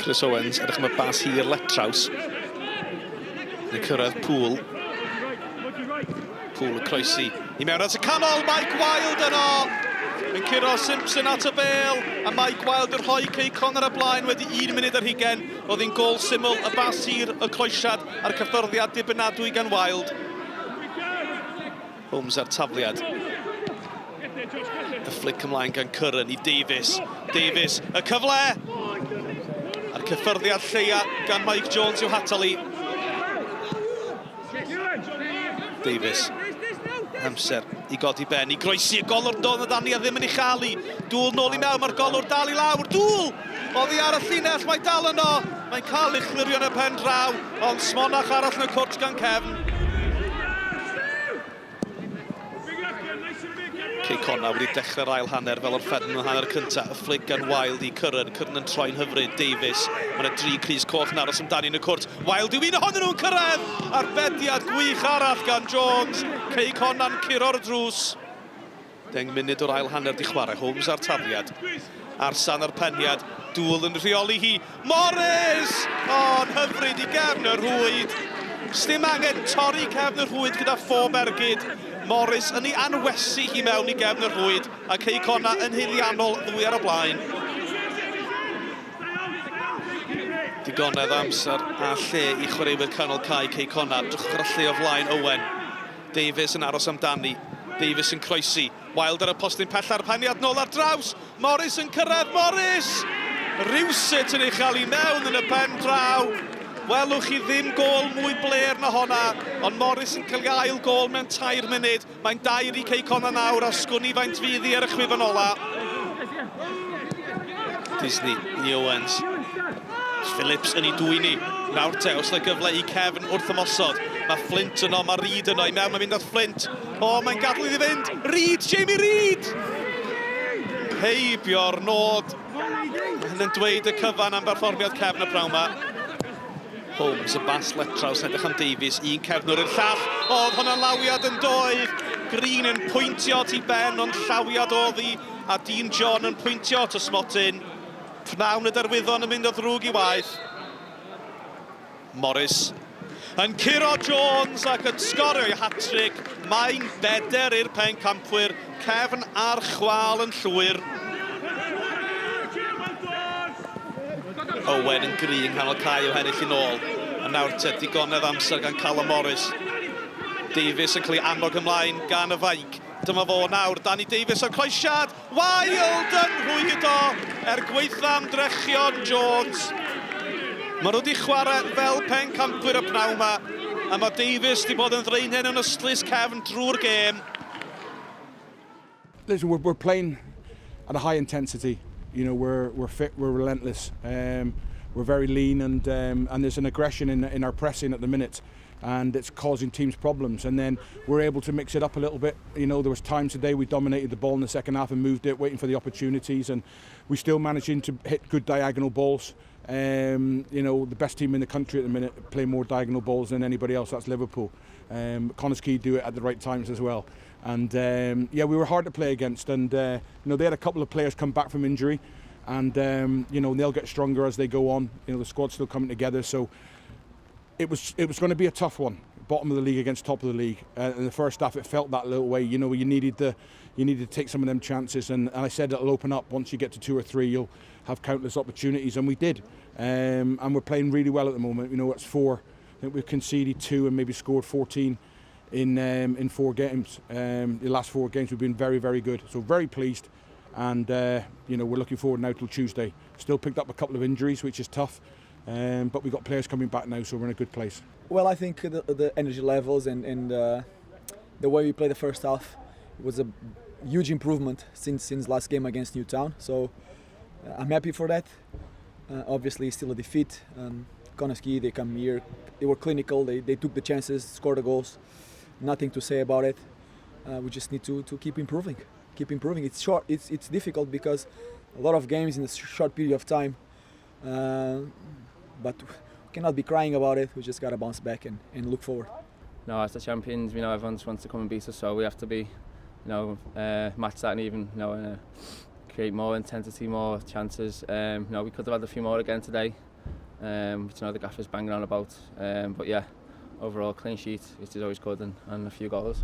Chris Owens, edrych am y bas hir letraws. Yn cyrraedd Pŵl. Pŵl yn croesi i mewn at y canol, Mike Wild yno! Yn curo Simpson at y bel, a Mike Wild yn rhoi Cei Connah ar y blaen wedi 1 munud ar hugen. Oedd hi'n gol syml, y bas hir, y croesiad a'r cyffyrddiad dibynadwy gan Wild. Holmes a'r tafliad. Y flic ymlaen gan Curran i Davies. Davies, y cyfle! A'r cyffyrddiad lleia gan Mike Jones i'w hatal i. Davies. Amser i godi ben, i groesi y golwr dod na Dani a ddim yn ei chael i. Dŵl nôl i mewn, mae'r golwr dal i lawr. Dŵl! Oddi ar y llinell, mae dal yno. Mae'n cael ei chlirio yn y pen draw, ond smonach arall yn y cwrt gan Cefn. Cei Connah wedi dechrau'r ail hanner fel o'r ffedn yn hanner cyntaf. Y fflic gan Wild i Curran. Curran yn troi'n hyfryd. Davies. Mae yna dri crys coch yn aros amdani yn y cwrt. Wild yw un ohonyn nhw'n cyrraedd! Arbediad gwych arall gan Jones. Cei Connah'n curo'r drws. Deng munud o'r ail hanner di chwarae. Holmes a'r tafliad. Arsan a'r peniad. Dŵl yn rheoli hi. Morris! O, yn hyfryd i gefn y rhwyd. Sdim angen torri cefn y rhwyd gyda phob ergyd. Morris yn ei anwesu hi mewn i gefn y rhwyd a Cei Connah yn haeddiannol ddwy ar y blaen. Digonedd amser a lle i chwaraewyr canol cae Cei Connah. Drychwch ar y lle o flaen Owen. Davies yn aros amdani. Davies yn croesi. Wild ar y postyn pella'r peniad nôl ar draws. Morris yn cyrraedd. Morris! Rywsut yn ei chael i mewn yn y pen draw. Welwch chi ddim gôl mwy blêr na honna, ond Morris yn cael ei ail gôl mewn tair munud. Mae'n dair i Cei Connah nawr, a sgwn i faint fydd hi ar y chwifan ola. Disney i Owens. Phillips yn ei dwyn i. Nawr te, os yna gyfle i Cefn wrth ymosod. Mae Flint yno, mae Reid yno. I mewn mae'n mynd at Flint. O, mae'n gadw iddi fynd. Reid, Jamie Reid! Heibio'r nod. Mae hynny'n dweud y cyfan am berfformiad Cefn y pnawn yma. Holmes, y bas letraws, yn edrych am Davies, un cefnwr i'r llall. Oedd hwnna'n lawiad yn doedd. Green yn pwyntio at ei ben, ond llawiad oedd hi, a Dean John yn pwyntio at y smotyn. Pnawn y Derwyddon yn mynd o ddrwg i waeth. Morris yn curo Jones ac yn sgorio ei hat-trick. Mae'n beder i'r pencampwyr, cefn ar chwâl yn llwyr. Owen yn gry yng nghanol cae i'w hennill yn ôl. A nawr te, digonedd amser gan Callum Morris. Davies yn cael ei annog ymlaen gan y fainc. Dyma fo nawr, Danny Davies o'r croesiad! Wild yn rhwydo er gwaetha ymdrechion Jones. Maen nhw wedi chwarae fel pencampwyr y pnawn yma, a mae Davies wedi bod yn ddraenen yn ystlys cefn drwy'r gêm. Listen, we're, we're playing at a high intensity. You know, we're, we're fit, we're relentless. Um, we're very lean and, um, and there's an aggression in, in our pressing at the minute and it's causing teams problems. And then we're able to mix it up a little bit. You know, there was times today we dominated the ball in the second half and moved it, waiting for the opportunities, and we still managing to hit good diagonal balls. Um, you know, the best team in the country at the minute play more diagonal balls than anybody else. That's Liverpool. Um, Connah's Quay do it at the right times as well. And um, yeah, we were hard to play against. And uh, you know, they had a couple of players come back from injury, and um, you know they'll get stronger as they go on. You know, the squad's still coming together, so it was it was going to be a tough one. Bottom of the league against top of the league. Uh, in the first half, it felt that little way. You know, you needed the you needed to take some of them chances, and, and I said it'll open up once you get to two or three. You'll have countless opportunities, and we did. Um, and we're playing really well at the moment. You know, it's four. I think we've conceded two and maybe scored 14 in um, in four games. Um, the last four games we've been very, very good. So very pleased, and uh, you know we're looking forward now till Tuesday. Still picked up a couple of injuries, which is tough. Um, but we've got players coming back now, so we're in a good place. Well, I think the, the energy levels and, and uh, the way we played the first half was a huge improvement since since last game against Newtown. So uh, I'm happy for that. Uh, obviously, still a defeat. Um, Connah's Quay, they come here, they were clinical, they, they took the chances, scored the goals. Nothing to say about it. Uh, we just need to, to keep improving. Keep improving. It's short. It's it's difficult because a lot of games in a short period of time. Uh, but we cannot be crying about it. We just gotta bounce back and, and look forward. No, as the champions, you know, everyone just wants to come and beat us, so we have to be, you know, uh, match that and even, you know, uh, create more intensity, more chances. Um, you know, we could have had a few more again today. Which you know the gaffer's banging on about. But yeah, overall clean sheet, which is always good, and a few goals.